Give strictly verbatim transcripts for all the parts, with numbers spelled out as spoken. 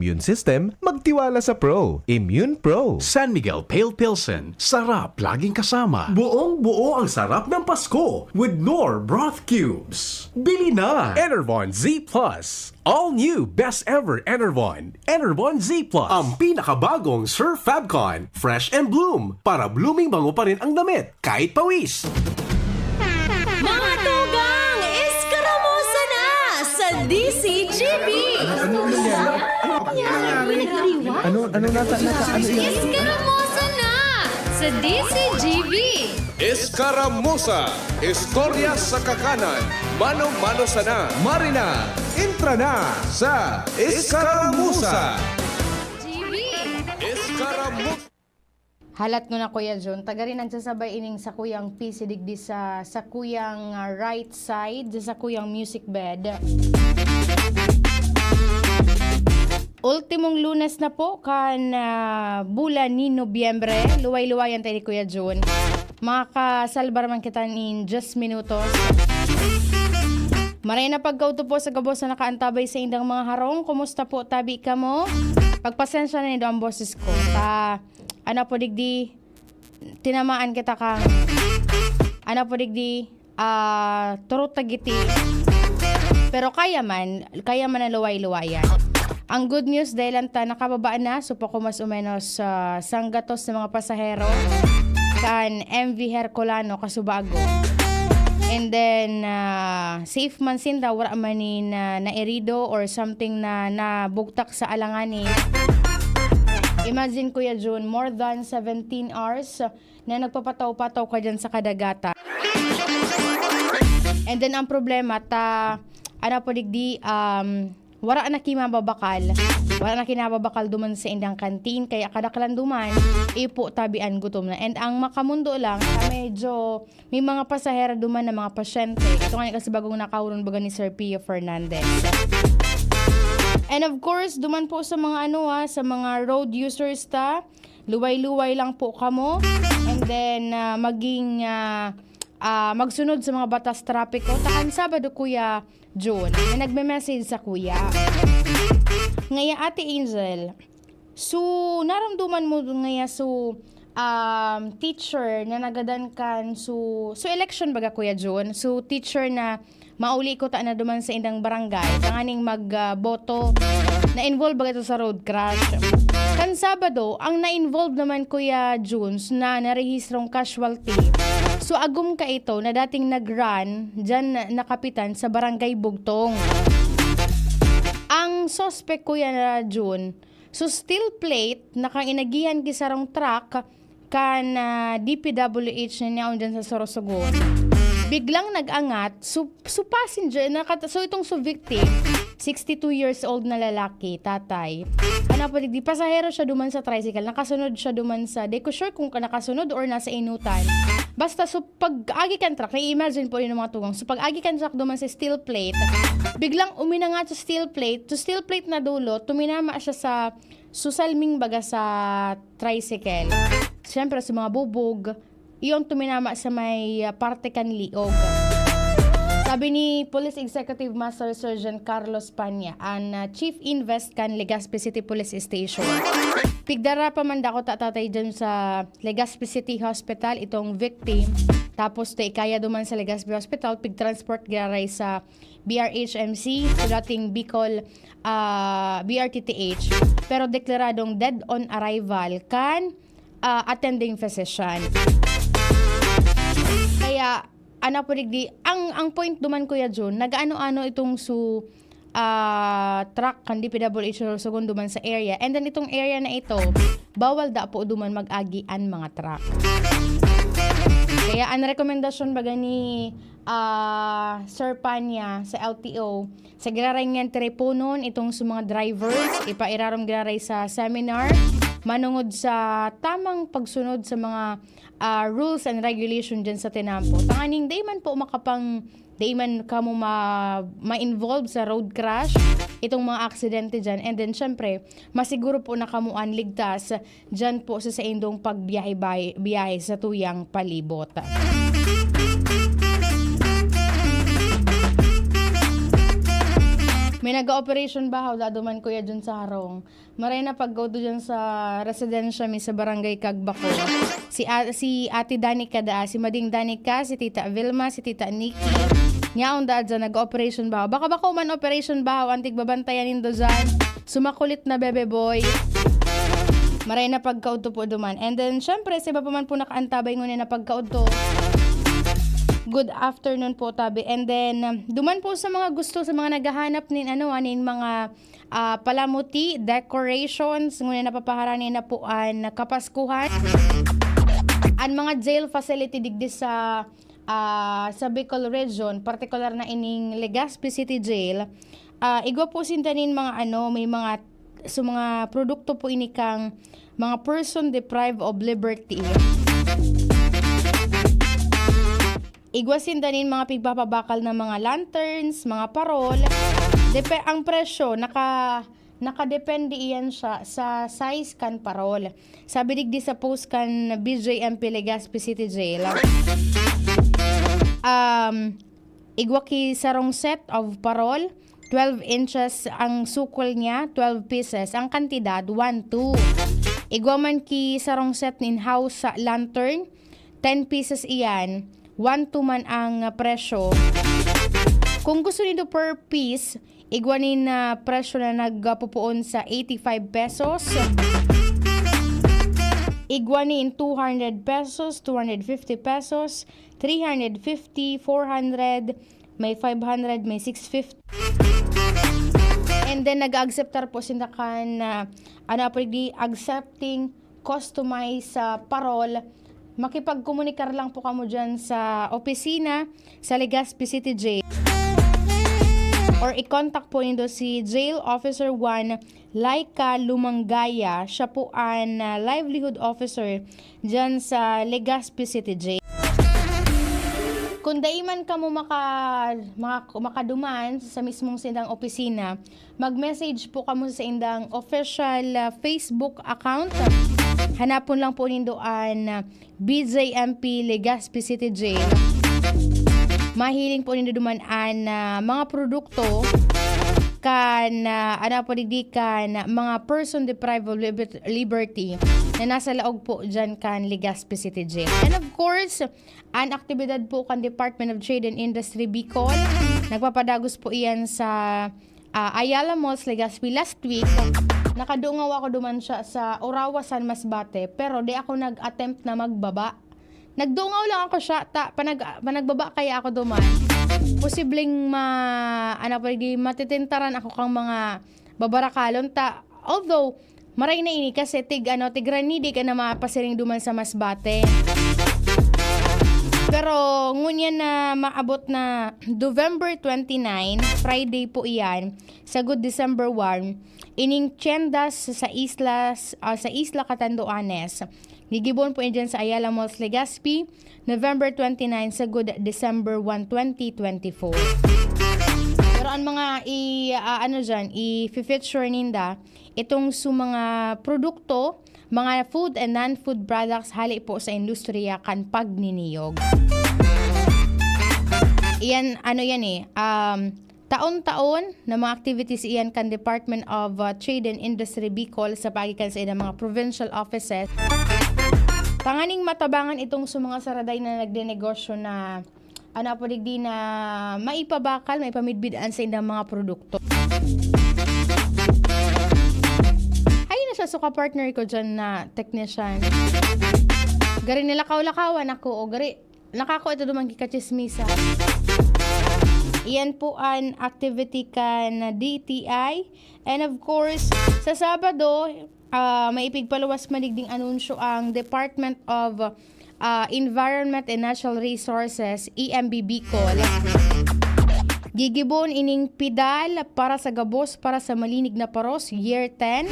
Immune system, magtiwala sa Pro. Immune Pro. San Miguel Pale Pilsen, sarap laging kasama. Buong-buo ang sarap ng Pasko with Knorr Broth Cubes. Bili na! Enervon Z plus. All new best ever Enervon. Enervon Z plus. Ang pinakabagong Surf Fabcon. Fresh and bloom. Para blooming bango pa rin ang damit. Kahit pawis. Mga tugang, eskaramusa na sa D C G B! Ano, ano nata, nata, ano yan? Eskaramusa na sa D C G B! Eskaramusa, istorya sa kakanan, mano-mano sana. Marina, entra na sa Eskaramusa. G B! Eskaramusa. Halat ko na, Kuya Jun. Taga rin nagsasabay ining sa kuyang P C digdi sa, sa kuyang ah, right side, sa kuyang music bed. Ultimong Lunes na po kan ah, bulan ni Nobyembre. Luway-luwayan tayo ni Kuya Jun. Makakasalbar man kita nin diyes minutos. Maray na pagkauto po sa gabos na nakaantabay sa indang mga harong. Kumusta po, tabi kamo? Pagpasensya na nindo ang boses ko. Ta, ano po digdi, tinamaan kita kang, ano po digdi, ah, turot tagiti. Pero kaya man, kaya man na luway-luwayan. Ang good news, dahil lang ta nakababa na, supo ko mas o menos sa sanggatos na mga pasahero kan M V Herculano, Kasubago. And then, ah, safe man sinda, wala man ni na, naerido or something na nabugtak sa alanganin. Imagine, Kuya Jun, more than seventeen hours na nagpapataw-pataw ka dyan sa kadagatan. And then, ang problema, ta, ano po digdi, um, wala na kimababakal. Wala na kinababakal duman sa indang kantin. Kaya kadaklan duman, ipo tabi an gutom na. And ang makamundo lang, ta medyo may mga pasahero duman na mga pasyente. Ito nga ni kasi bagong nakahuron baga ni Sir Pio Fernandez. And of course, duman po sa mga ano ha, sa mga road users ta, luway-luway lang po kamo. And then, ah, maging ah, ah, magsunod sa mga batas trapiko. Takan Sabado, Kuya Jun, na nagme-message sa Kuya. Ngaya, Ate Angel, so, naramdaman mo ngaya so, um, teacher na nagadan kan so, so election baga, Kuya Jun? So, teacher na mauli ko ta na duman sa indang barangay, tanganing mag ah, boto. Na-involve baga ito sa road crash. Kan Sabado, ang na-involve naman, Kuya Juns, na narehistrong casualty. So, agom ka ito na dating nag-run dyan na, na kapitan sa Barangay Bugtong. Ang suspect, Kuya Jun, so steel plate na kang inagihan ki sarong truck kan ah, D P W H na niyaon dyan sa Sorsogon. Biglang nag-angat, so, so passenger, nakat- so itong so victim, sixty-two years old na lalaki, tatay. Ano pa, di pasahero siya duman sa tricycle, nakasunod siya duman sa, di ko sure kung nakasunod or nasa inutan. Basta, so pag-agi kan truck, na-imagine po yun ng mga tugang, so pag-agi kan truck duman sa steel plate, biglang uminangat sa steel plate, to steel plate na dulo, tuminama siya sa, so salming baga sa tricycle. Siyempre, sa mga bubog, iyon tuminama sa may ah, parte kan liog. Sabi ni Police Executive Master Sergeant Carlos Panya, an ah, Chief Invest kan Legazpi City Police Station. Pigdara pa man dako ta tatay dyan sa Legazpi City Hospital, itong victim. Tapos, to ikaya duman sa Legazpi Hospital, pigtransport giraray sa B R H M C, sa dating Bicol ah, B R T T H, pero deklaradong dead on arrival kan ah, attending physician. Kaya, ano po digdi, ang, ang point duman, Kuya Jun, nag-ano-ano itong su ah, truck kan D P W H Sorsogon duman sa area. And then itong area na ito, bawal da po duman mag-agi an mga truck. Kaya ang rekomendasyon baga ni ah, Sir Panya sa L T O, sa giraray ngan teleponon itong sa mga drivers, ipairarom giraray sa seminar manungod sa tamang pagsunod sa mga ah, rules and regulation dyan sa tinampo. Tanganing dai man po makapang, dai man kamo ma, ma-involve sa road crash, itong mga aksidente dyan. And then, syempre, masiguro po na kamo an ligtas dyan po sa saindong pagbiyahe-bay-, biyahe sa tuyang palibot. May nag-operation bahaw, dado man kuya dyan sa harong. Maray na pagkaudto dyan sa residensya mi sa Barangay Cagbacor. Si, a- si Ate Danica daa, si Mading Danica, si Tita Vilma, si Tita Nikki. Nyaon daa dyan, nag-operation bahaw. Baka bako man operation bahaw, antig babantayan nindo dyan. Sumakulit na bebe boy. Maray na pagkaudto po duman. And then, syempre, sa iba pa man po nakaantabay ngunyan na pagkaudto. Good afternoon po, tabi. And then, um, duman po sa mga gusto, sa mga naghahanap nin, ano, aning mga, ah, palamuti, decorations, ngunyan napapaharani na po an Kapaskuhan. An mga jail facility digdi sa, ah, sa Bicol Region, partikular na ining Legazpi City Jail, ah, igwa po sinda nin mga, ano, may mga, so, mga produkto po ini kang mga person deprived of liberty. Igwa sinda nin mga pigpapabakal na mga lanterns, mga parol. Depe-, ang presyo, naka-, nakadepende iyan siya sa size kan parol. Sabi digdi sa post kan B J M P Legazpi City Jail, um, igwa ki sarong set of parol, twelve inches ang sukol niya, twelve pieces. Ang kantidad, one, two. Igwa man ki sarong set nin house sa lantern, ten pieces iyan, one, two man ang, ah, presyo. Kung gusto nindo per piece, igwa nin, ah, presyo na nagpupuon sa eighty-five pesos. Igwa nin two hundred pesos, two hundred fifty pesos, three hundred fifty, four hundred, may five hundred, may six fifty. And then, nag-aacceptar po sinda kan, ah, ano po, di accepting customize sa parol, makipagkomunikar lang po kamo dyan sa opisina sa Legazpi City Jail. Or i-contact po nindo si Jail Officer one, Laika Lumanggaya. Siya po an, ah, livelihood officer dyan sa Legazpi City Jail. Kung dai man kamo maka-, maka-, makaduman sa mismong sindang opisina, mag-message po kamo sa indang official, ah, Facebook account. Hanapon lang po nindo an, ah, B J M P Legazpi City Jail. Mahiling po nindo duman an, ah, mga produkto kan, ah, ano po digdi, kan mga person deprived of liber-, liberty na nasa laog po dyan kan Legazpi City Jail. And of course, an aktibidad po kan Department of Trade and Industry Bicol, nagpapadagos po iyan sa, ah, Ayala Malls, Legazpi last week. Nakadungaw ako duman siya sa Orawa, San Masbate, pero di ako nag-attempt na magbaba. Nagdungaw lang ako siya, ta, panag-, panagbaba kaya ako duman. Posibleng ma-, ano po, di matitentaran ako kang mga babarakalon, ta, although, maray na ini kasi tig, ano, tig rani di ka na mapasiring duman sa Masbate. Pero ngunyan na maabot na November twenty-nine, Friday po iyan, sagod December one, ining tiendas sa isla, ah, sa Isla Catanduanes. Gigibon po yan dyan sa Ayala Malls, Legazpi, November twenty-nine, sagod December one, twenty twenty-four. Pero ang mga i-, ah, ano dyan, i-feature ninda, itong su mga produkto, mga food and non-food products hali po sa industriya kan pagniniyog. Iyan, ano yan eh, um, taon-taon na mga activities iyan kan Department of, uh, Trade and Industry Bicol sa paagi kan sa ilang mga provincial offices. Tanganing matabangan itong su mga saraday na nagdenegosyo na ano po digdi na maipabakal, maipamidbid an saindang mga produkto. Hay na siya, so ka-partner ko dyan na technician. Gari nilakaw-lakawan ako, o gari, nakako ito duman kikachismisa. Iyan po an activity kan D T I. And of course, sa Sabado, ah, may ipigpaluwas man digding anunsyo ang Department of, ah, Environment and Natural Resources, E M B Bicol. Gigibon ining pedal para sa gabos, para sa malinig na paros, Year ten.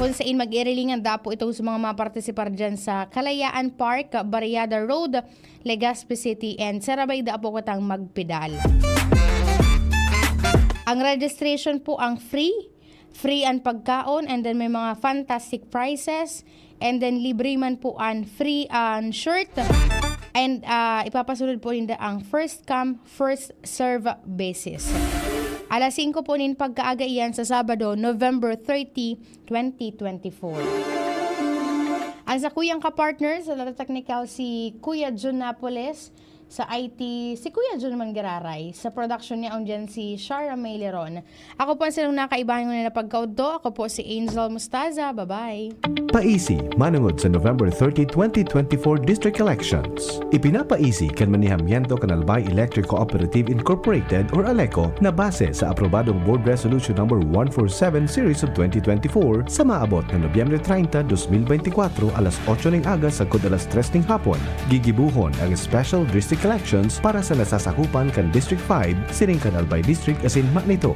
Kung sain mag-irilingan dapo itong sa mga mapartisipar dyan sa Kalayaan Park, Barriada Road, Legazpi City, and sarabay dapo kitang magpedal. Ang registration po ang free. Free an pagkaon, and then may mga fantastic prizes, and then libre man po an free an shirt, and, ah, ipapasunod po ninda ang first come, first serve basis. Alas singko po nin pagkaaga iyan sa Sabado, November thirty, twenty twenty-four. Ang sakuyang kapartner sa Data Technical si Kuya Jun Napoles, sa I T si Kuya Jun Mangiraray, sa production niya ang dyan si Shara May Leron. Ako po ang sinong nakaibahan ko na napagkaudto. Ako po si Angel Mustaza. Bye-bye. Paisi, manungod sa November thirty, twenty twenty-four District Elections. Ipinapaisi kan manihamiento kan Albay Electric Cooperative Incorporated or ALECO na base sa aprobadong Board Resolution Number one four seven Series of twenty twenty-four sa maabot na Nobyembre treinta, dos mil beintikwatro, alas otso ning aga sagkod alas tres ning hapon. Gigibohon ang special district elections para sa nasasakupan kan District five, siring kan Albay District asin Manito.